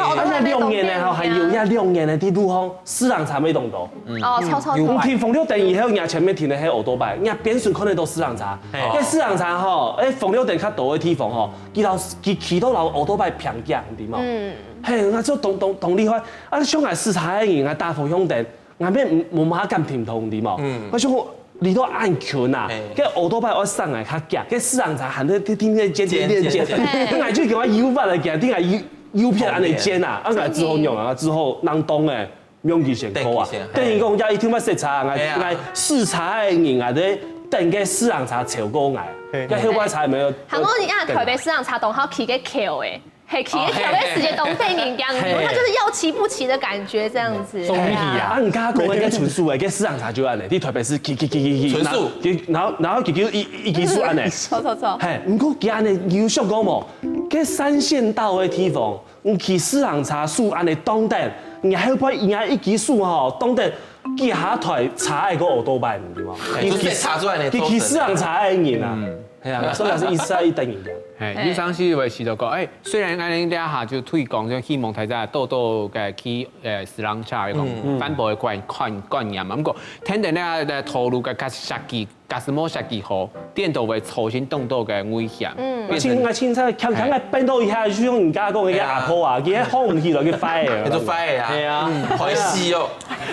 啊，那兩年呢，吼，還有那兩年呢，在路項，四人車沒當多。哦，超超你停紅綠燈以後，人家前面停的係奧多拜，人家邊順看得到四人車。該四人車吼，哎，紅綠燈較多的地方吼，佢老佢騎到老奧多拜平行，你知無？嗯，嘿，那就當當當厲害。啊，像𠊎駛車的人，𠊎打方向燈，𠊎也無無麼敢停動，你知無？嗯，我想講，你都恁近啊，該奧多拜愛上來較遽，該四人車還在停停在尖尖尖尖，𠊎就叫佢右翻來行，定𠊎右右片恁樣尖啊，啊，𠊎之後用啊，之後人當哎。 用佢先過啊。等於講，也一定會塞車啊！𠊎試車个人啊，在等个四人車超過𠊎，該後擺才沒有。還過你看台北四人車當好騎个橋誒，係騎个橋个時間當被人講，他就是要騎不騎的感覺這樣子。中立啊！啊，你剛剛講个該純屬誒，該四人車就恁樣，你台北市騎騎騎騎騎，純屬，然後然後騎騎一一騎數恁樣，錯錯錯，嘿，毋過佢恁樣有想過無？該三線道个地方。 你騎四人車駛恁樣當等，你後背人家一支駛吼，當等幾下台車个奧多拜，你知無？就塞車出來呢，你騎四人車个人啊，係啊，所以係一世一等人。哎，有當時會試著講，哎，雖然恁樣這下就推廣，就希望大家多多个騎呃四人車，講環保个觀觀觀念嘛。毋過，天天咧咧討論个較設計。 假使無設計好，顛倒會造成當多个危險。嗯，清啊清彩，強強个顛倒一下，就像人家講个阿婆啊，佢好毋起來，佢壞个。佢就壞个啊。係啊，壞死哦。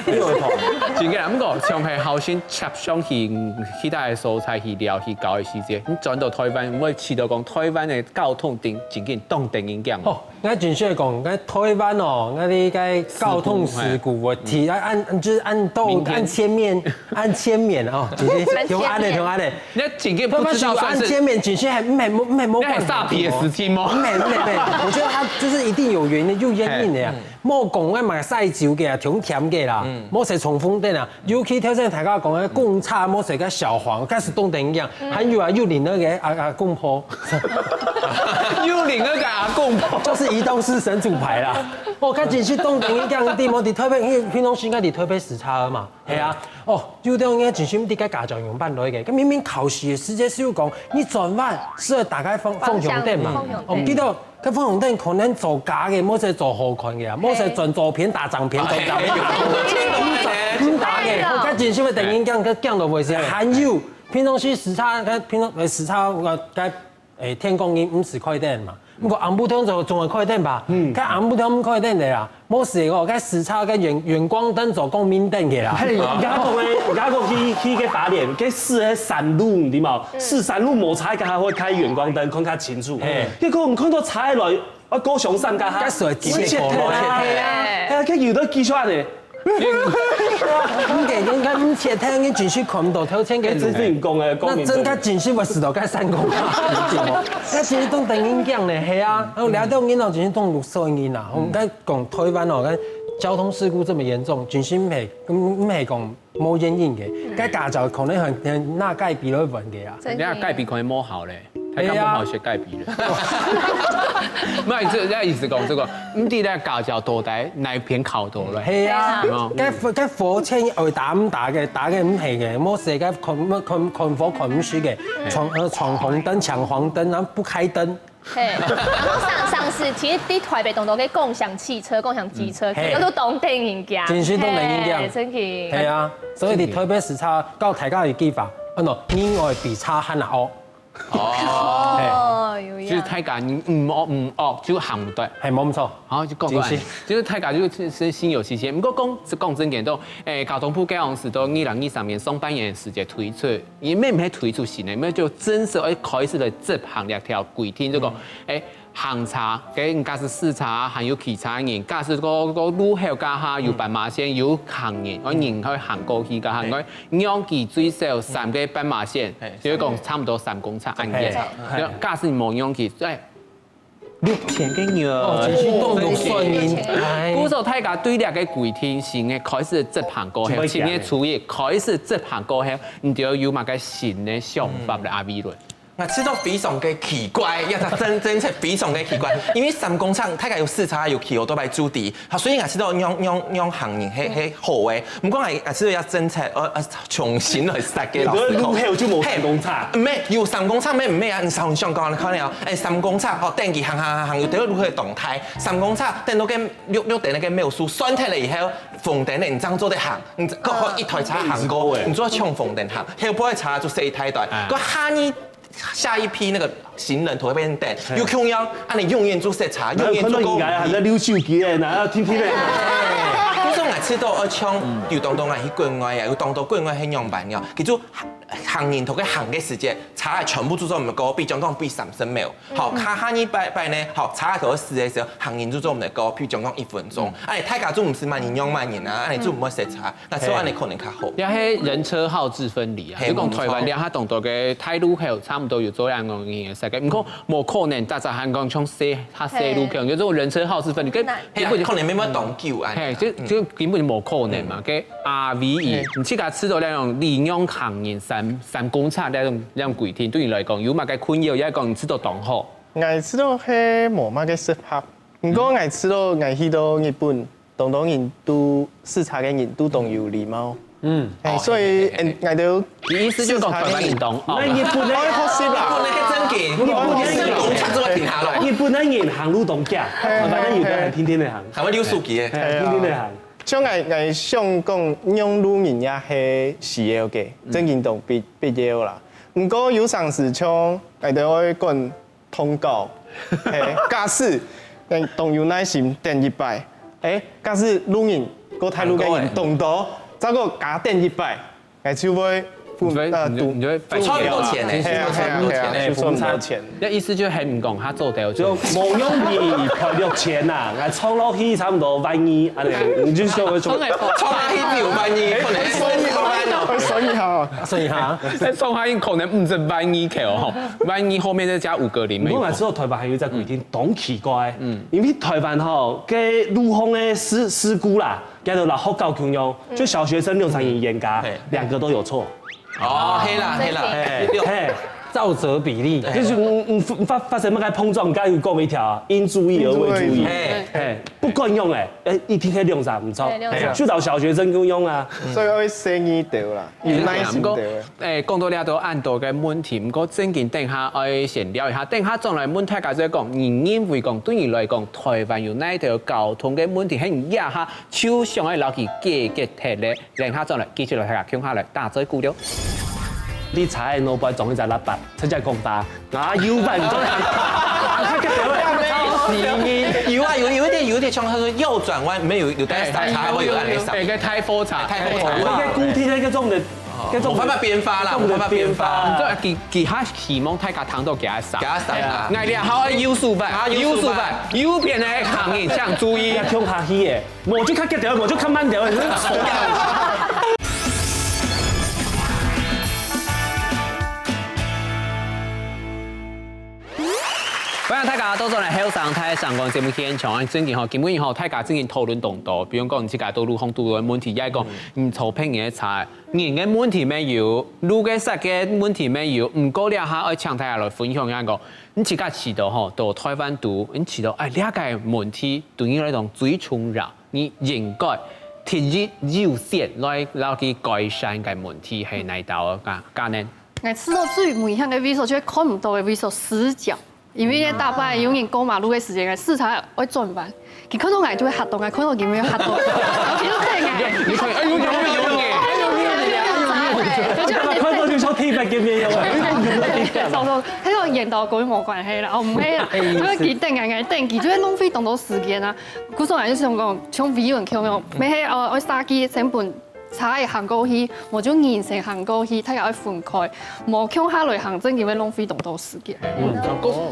真个啦，毋過像係好心插上去其他个所在去聊去搞个時節，你轉到台灣，毋會試著講台灣个交通頂真緊當等人講。哦， 𠊎真想講，𠊎台灣哦，𠊎這个交通事故問題，啊，按就是按到按前面，按前面哦，就是像恁樣，像恁樣。你真个不知道算是按前面，其實還沒沒沒沒那還沙皮的事情嗎？沒沒沒，我覺得他就是一定有原因，有原因的呀。莫講𠊎買曬酒个啊，甜甜个啦，莫說衝鋒的啦。 尤其頭先大家講个公車，莫說个小黃，開始動等一樣，還有啊，又領那個阿阿公婆，又領那個阿公婆，就是移動式神主牌啦。我看真係動等一樣，地方，你特別因為平常時應該你特別駛車嘛，係啊，哦，有的應該真心地該家長用辦落去个，明明考試的時間是有講，你轉彎是要打開方方向燈嘛，哦，記得。 該方向燈可能做假个，莫說做好看个啊，莫說轉左片打正片，轉正片。欸，我較真心个等人講，佢講到尾聲，還有平常時駛車，該平常呃駛車，我該欸天光日毋使開燈嘛，毋過暗晡天就總會開燈吧？嗯，該暗晡天毋開燈个啦，無事哦，該駛車个遠遠光燈就光明燈个啦。嘿，雅各个雅各去去个花蓮，該駛个山路，你知無？駛山路無車，該還會開遠光燈，看較清楚。嘿，結果你看到車來，啊，高雄上該下，該水直接切頭啊，係啊，該有的技術呢。你个應該毋切頭，你真係看毋到頭前个路。這是講个，那真个真係會死到該三公里，對無？那真係當等人講呢，係啊，然後聊到人哦，真係當六歲人啊，我們該講台灣哦，該交通事故這麼嚴重，真係毋係，毋係講無原因个，該駕照可能很很那該比較穩个啊。真的。你看該比可能無好咧。 大家毋好學該比了。毋係，這這意思講這個，毋知咧駕照到底哪一片考到咧？係啊，該該火車愛打毋打个，打个毋係个，無事个看看看火看毋識个，闖呃闖紅燈、搶黃燈，然後不開燈。嘿，然後上上次其實在台北當中个共享汽車、共享機車，嗯，嘿，都當得人驚，真係當得人驚，嘿，真的。係啊，所以你特別駛車，教大家一句話，啊喏，人愛比車還哦。 哦，有影。就是大家你毋惡毋惡就行毋對。係，無錯。好，就講過來。就是大家就是心有戚戚。毋過講講真个，都誒交通部該項時到二零二三年上半年个時節推出，因為毋係推出新个，因為就正式愛開始來執行這條規定，就講誒行車，該駕駛駛車，還有騎車人，駕駛過過路口該下有斑馬線，有行人，愛人可以行過去該下，愛 仰佢最少三個斑馬線，就係講差毋多三公尺恁遠。就假使你無仰佢，哎，六千個銀。哦，真係當六千銀。哎。故所大家對這個規定新个開始執行過後，今年初一開始執行過後，你就有麼个新个想法了，阿偉倫？ 𠊎試著非常个奇怪，也真真係非常个奇怪，因為三公尺，大家有駛車，有騎奧多拜駐地，好，所以𠊎試著讓讓讓行人係係好个。毋過𠊎𠊎試著這政策，呃呃，重新來設計，老實講。你路口就無三公尺？嘿，毋係，有三公尺，毋係毋係啊，你想想講，你看了，哎，三公尺，吼，等佢行行行行，有條路口動態，三公尺，等到該綠綠燈該秒數算忒了以後，紅燈了，你正做得行，你可以一台車行過，你做得衝紅燈行，後背个車就細一台台，該下你 下一批那個行人頭那邊等，又共樣，啊你永遠就塞車，永遠就公。人家還在溜手機咧，哪有天天咧？就是𠊎試著，而且有當多人去國外啊，有當多國外係仰般樣，佢就行人頭个行个時節，車全部就做毋過，比將講比三十秒。好，下下一擺擺呢，好，車頭駛个時候，行人就做毋過，比將講一分鐘。哎，大家就毋使慢人讓慢人啊，哎，就毋會塞車。 該就恁樣可能較好。也係人車號誌分離啊，嘿，就講台灣這下當多个大路口，差毋多有做恁樣个設計，毋過無可能大家還講像細較細路口，就做人車號誌分離，根本就可能無法當久啊。嘿，就就根本就無可能嘛。該阿偉，你自家試著該種禮讓行人三三公尺該種該種規定，對你來講有麼个困擾？也講你試著當好？𠊎試著係無麼个適合，毋過𠊎試著𠊎去到日本， 當多人都駛車个人都當有禮貌。嗯，嘿，所以，嗯，𠊎兜你意思就講台灣人當惡啊？該日本个，愛學習啦。日本个係正經，日本个係公車就會停下來。日本个人行路當遽，台灣人有个人天天个行，還會溜手機个。嘿，天天个行。像𠊎，𠊎想講，讓路人也係需要个，正經當必必要啦。毋過有常時像𠊎兜愛管 通告，嘿，假使，嗯，當有耐心等一擺，欸，假使路人，過大路个人當多，再過加等一擺，欸，就會付，呃，堵，就會罰錢啊，就算毋到錢欸，就算毋到錢。該意思就係毋講，佢做得就無容易賠了錢啊，𠊎撞落去差毋多萬二，恁樣，你就想會出，撞落去就有萬二，可能算一下，算一下。 算一下，上海可能毋止萬二條吼，萬二後面再加五個零。毋過𠊎知道台灣還有一隻規定，當奇怪，嗯，因為台灣吼，該路項个事事故啦，佢就摎學校共樣，就小學生六三一嚴格，兩個都有錯。哦，係啦係啦，嘿，照折比例，就是你你發發生麼个碰撞，剛有講一條啊，應注意而未注意，嘿，嘿，不管用欸，欸，一定係兩儕毋著，對兩儕就到小學生共用啊。所以愛細義兜啦，有耐心兜。誒，講到這都恁多个問題，毋過正經等下愛先尞一下，等下轉來問大家再講，你認為講對你來講，台灣有哪兜交通个問題，係你這下就想愛摎佢解決忒咧？等下轉來繼續來大家共下來打嘴鼓了。你車个後背裝一隻喇叭，直接講話，啊，有辦法，啊，較緊，有啊，有有一點有一點像他說右轉彎，沒有有在閃，他會有按呢閃。一个大貨車，大貨車那個固定那個重的，那種無辦法變化啦，無辦法變化。這佢佢較希望大家聽到幾下閃，幾下閃啊哎呀好右手擺，啊右手擺，右邊个行人請注意。要衝下去耶，我就較緊條，我就較慢條，你是歡迎大家倒轉來後生大聲公節目現場，正經吼，今晡日吼，大家正經討論當多，比如講你自家到路項堵到个問題，也係講你坐別人个車，人个問題乜有，路个設計問題乜有，毋過這下愛請大家來分享一下講，你自家試著吼，到台灣堵，你試著哎這個問題對你來講最重要，你應該第一優先來摎佢改善个問題係哪一道啊？可能。 𠊎試著最危險个位所就係看毋到个位所，死角。因為呢，大半有人過馬路个時間，𠊎駛車愛轉彎，佢看到𠊎就會嚇到，𠊎看到佢會嚇到，然後佢就等𠊎。你可以，哎呦有有有有，就看到就說特別見面有，走走，迄個緣投過無關係啦，哦，毋係啦，佢會佢等𠊎，𠊎等佢，就會浪費當多時間啊。故所𠊎就想講，像維文共樣，乜係哦，愛殺機成本。 車仔行過去，無就人先行過去，大家愛分開，無共下來行，正經會浪費當多時間。嗯，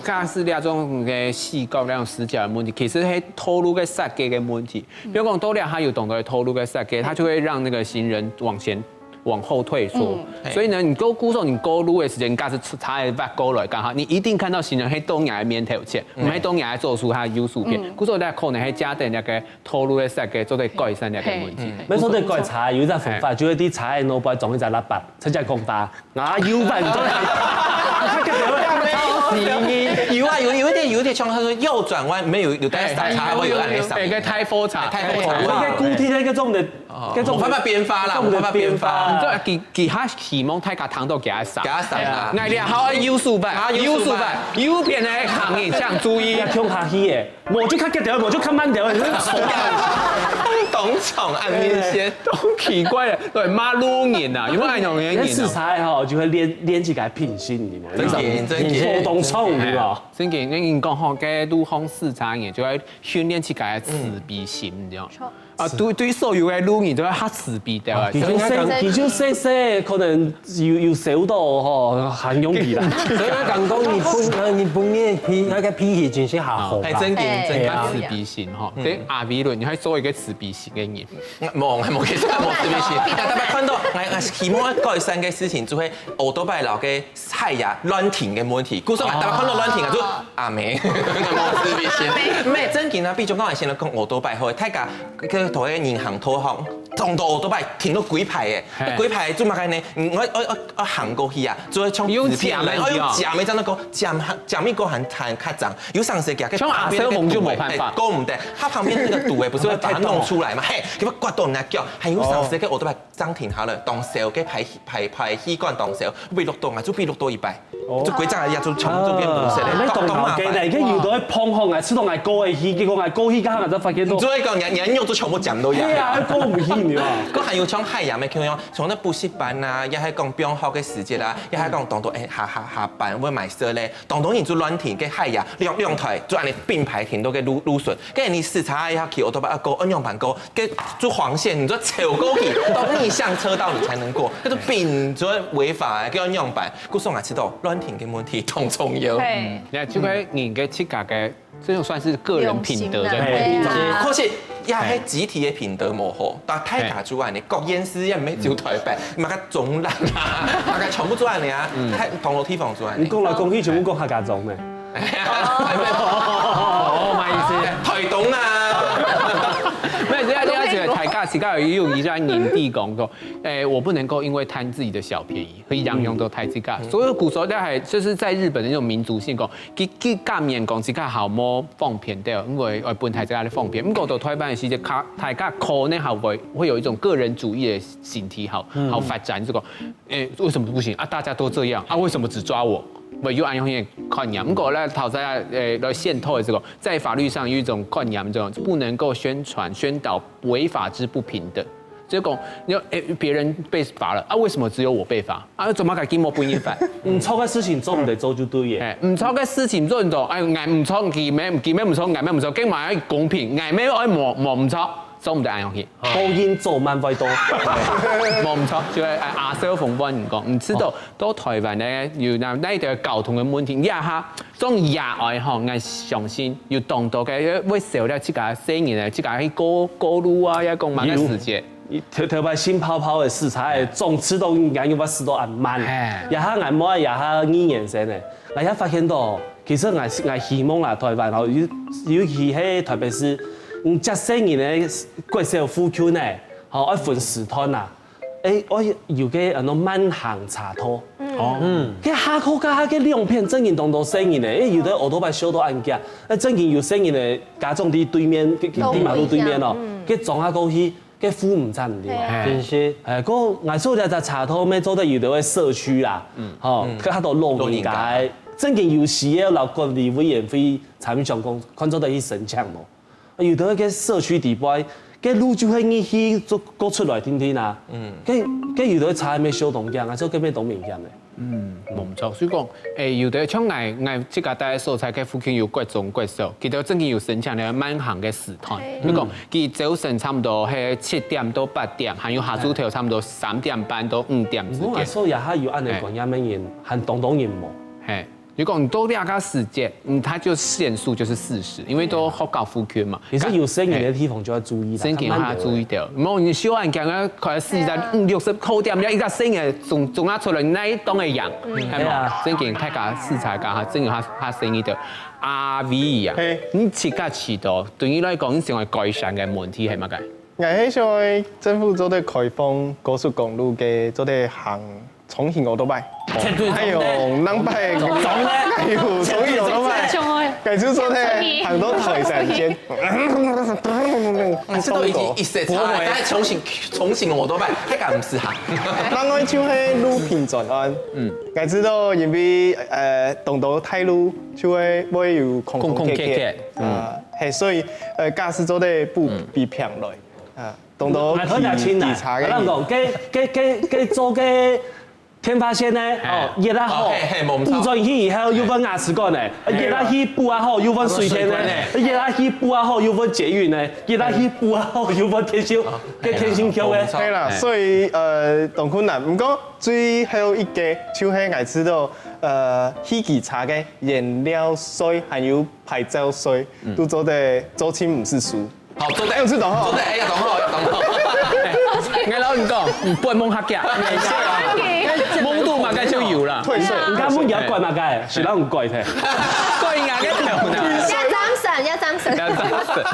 假使這種个死角、那種死角的問題，其實係道路个設計个問題。比如講，道路還有當多个道路个設計，它就會讓那個行人往前、往後退縮。所以呢，你過，故所你過路的時間，你假使車仔挖過來，剛好你一定看到行人係到你的面頭前，毋係到你的左手，他的右手邊。故所你可能係加點那個 道路个設計做得改善這個問題。嘿。沒錯，對，改車有一隻方法，就係在車仔後背裝一隻喇叭，直接講話，啊，有辦法，有啊，有有一點有一點像他說右轉彎，沒有有在閃，他會有按呢閃。一個大貨車，大貨車那個固定那個重的，那種無辦法變化啦，無辦法變化。這佢佢較希望大家聽到幾下閃，幾下閃啊那你好右手擺，啊右手擺右手擺，右邊个行人請注意要。衝下去耶，我就較緊條，我就較慢條，你是當場按面線。當奇怪个，對，罵路人啊，有沒有那種人那駛啊？車吼，就會練練自家品性，你知道嗎？真的真的手動衝，你知道嗎？正經，你講吼，該路項駛車人就愛訓練自家个慈悲心，你知道嗎？啊，對對所有个路人都愛較慈悲的。佢就細，佢就細細，可能有有燒到吼，還容易啦。所以講講日本，呃，日本个脾那個脾氣真是較好啦。哎，真的真的。愛慈悲心吼，對阿維倫，你會做一個慈悲心个人。無，無，其實無慈悲心。但大家看到，哎，哎，希望改善个事情，就係奧多拜老个海呀亂停个問題。故所大家看到亂停啊，就阿妹，無慈悲心。沒正經啊，比如講，我現在講奧多拜好，大家去同个銀行投行，撞到奧多拜停到幾排誒，嘿幾排做麼个呢？嗯，我我我我行過去啊，就會像紙片來，用夾的我用夾的，真的講夾夾一個還還較長，有上時夾个像阿小鳳就無辦法哎，過毋得，他旁邊那個堵誒，不是會把它弄出來嘛？嘿，給我刮到人家腳，還有上時个奧多拜 暫停好了，當燒个排排排氣管當燒，被落到啊，就被落到一擺，就規隻也就全部都變無色了。那懂了，給哪個有的會碰紅啊，吃到愛過去，結果愛過去，剛剛才發現到你就，會講，你你肉就全部講到一樣。對啊，過毋去你啊。佢還有像海洋个共樣，像那補習班啊，也係講放學个時節啦，也係講當多哎下下下班會買色咧，當多人就亂停个海洋，兩兩台就按呢並排停到个路路唇，跟你駛車也要騎奧多拜要過，按樣板過， 个就黃線，你就超過去，到逆向車道你才能過，那就並做違法，叫樣板，故所啊，知道亂停个問題當重要。嘿，你看，這個人个自家个，這種算是個人品德的用心啊問題。對啊可是也係集體的品德無好，但大家主管呢，各縣市也毋係只有台北，麼个中壢啊，麼个全部做恁樣啊，太同個地方做恁樣。你講來講去，全部講客家庄呢。哦，麼意思？台東啊，沒有，這樣這樣子，大家自家有一種人地講過，誒，我不能夠因為貪自己的小便宜，去影響到大自家。所以古時候在還就是在日本的那種民族性講，佢佢甘願講自家好無方便的，因為愛分大家的方便。不過到台灣的時節，大家可能還會會有一種個人主義的形體，好好發展這個，誒，為什麼不行啊？大家都這樣啊，為什麼只抓我？我有安樣的概念。不過呢，討在誒來探討的這個，在法律上有一種概念，這種不能夠宣傳宣導違法之不平等。 就講，你說，誒，別人被罰了啊，為什麼只有我被罰啊？做麼个佢無分人罰？毋著个事情做毋得做就對了。誒，毋著个事情做毋到，誒，𠊎毋著，佢乜佢乜毋著，𠊎乜毋著，該嘛愛公平，𠊎乜愛無無毋著，做毋得恁樣去。好人做滿壞多。無毋著，就係阿阿蕭紅問你講，毋知道到台灣呢有哪哪一條交通个問題，這下 種野外吼，𠊎相信有當多个會少了自家細人个，自家去過過路啊，也講麼个時節。頭頭擺新泡泡个時節，總知道應該有法使到恁慢。這下𠊎妹也下二年生个，𠊎也發現到，其實𠊎𠊎希望啦，台灣吼，尤尤其係台北市，嗯，接細人个國小附近呢，吼，愛分時段啊。 誒，愛有个安到慢行車道。哦，該下課該下該兩片正經當多細人呢，誒，有个奧多拜修到恁遽，誒，正經有細人个家長在對面，在馬路對面哦，該撞下過去，該扶毋站了。真係，誒，該𠊎做這隻車道，乜做得有个社區啦，吼，該下多老人家，正經有需要摎管理委員會參詳講，看做得去申請無？ 有兜个社區底背，个路就係你去做過出來定定啊。嗯，个个有兜車還沒修當靚啊，所以个變當明顯个。嗯，無錯。所以講，誒，有兜像𠊎𠊎自家戴个所在，个附近有國中、國小，佢兜正經有申請个慢行个時段。比如講，佢朝晨差不多係七點到八點，還有下晝頭差不多三點半到五點之間。毋過𠊎。所以也還有恁樣觀念个人，還當多人無。嘿。 如果你到這個時節，嗯，它就限速就是四十，因為都學校附近嘛。其實有細人个地方就要注意啦，真經要注意掉。無你修恁遽啊，可能四十、五六十扣掉，你一個細人從從那出來，那一棟个樣，係無？真經大家視察家下，真經較較細一點。阿偉啊，你自家試著，對你來講，你想愛改善个問題係麼个？ 𠊎係想愛政府做得開放高速公路个做得行重型奧多拜。絕對還有南北，還有重型奧多拜。該就做得行到台山間。這都已經一些差了，但係重型重型奧多拜，太敢毋識行。另外就係路平專案，嗯，𠊎知道因為呃，當多大路就會會有空空缺缺，啊，係，所以呃，駕駛做得不比平來。 啊，當多啊，好難清難。檢查个。咱講，該該該該做个天花線呢，哦，越來好，哦，嘿嘿，無錯。補轉去以後又分牙齒管呢，越來去補啊好，又分水電呢，越來去補啊好，又分捷運呢，越來去補啊好，又分天星，該天星橋呢。無錯。係啦，所以呃，當困難。毋過最後一個就係𠊎知道，呃，汽機車个燃料稅還有牌照稅，都做得做清毋係輸。 好，做得，哎，有知道吼。做得，哎呀，懂吼，懂吼。𠊎摎你講，你不會蒙客家，蒙度嘛，該就有了。退稅。你看問你要怪嘛該，是讓你怪忒。怪人家个頭呢。要掌聲，要掌聲。不要这样子。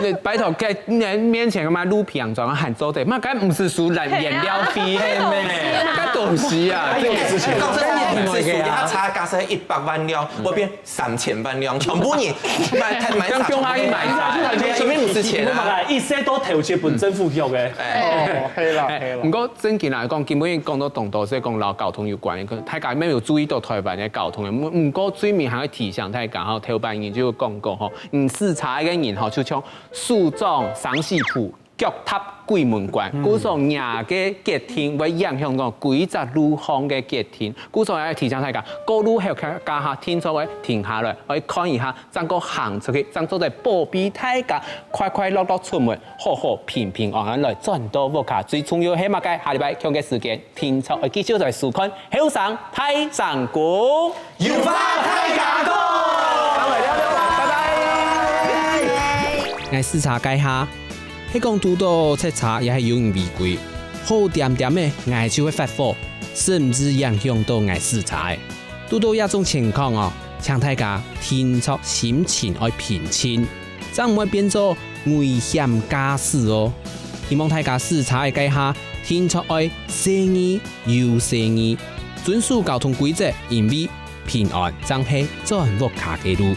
那拜託，該你面前个嘛，路平裝還做得，嘛，該毋係輸燃燃料費，該東西啊，這个事情。講真个，毋係輸，佢差價係一百萬了，我變三千萬了，全部人買買像中華一買茶，全部毋係錢啊。一些都投資分政府用个。哎，哦，係啦，係啦。毋過正經來講，今晡日講到當多，係講摎交通有關，可能大家沒有注意到台灣个交通个。毋毋過最尾還愛提醒大家吼，頭擺人就有講過吼，毋駛車个人吼，就像樹狀生死簿，腳踏鬼門關。故所若个決定會影響到規隻路項个決定。故所愛提醒大家，過路後該下定著愛停下來，愛看一下，正過行出去，正做得保庇大家快快樂樂出門。 好好平平安安來轉到屋下。最重要係麼个？下禮拜共个時間，定著愛繼續來收看《後生大聲公》。有話大家講。𠊎駛車該下，係講堵到塞車也係有人違規，好恬恬个𠊎就會發火，甚至影響到𠊎駛車个。堵到這種情況哦，請大家定著心情愛平靜，正毋會變做危險駕駛哦。希望大家駛車个該下，定著愛細義又細義，遵守交通規則，因為平安正係轉屋下个路。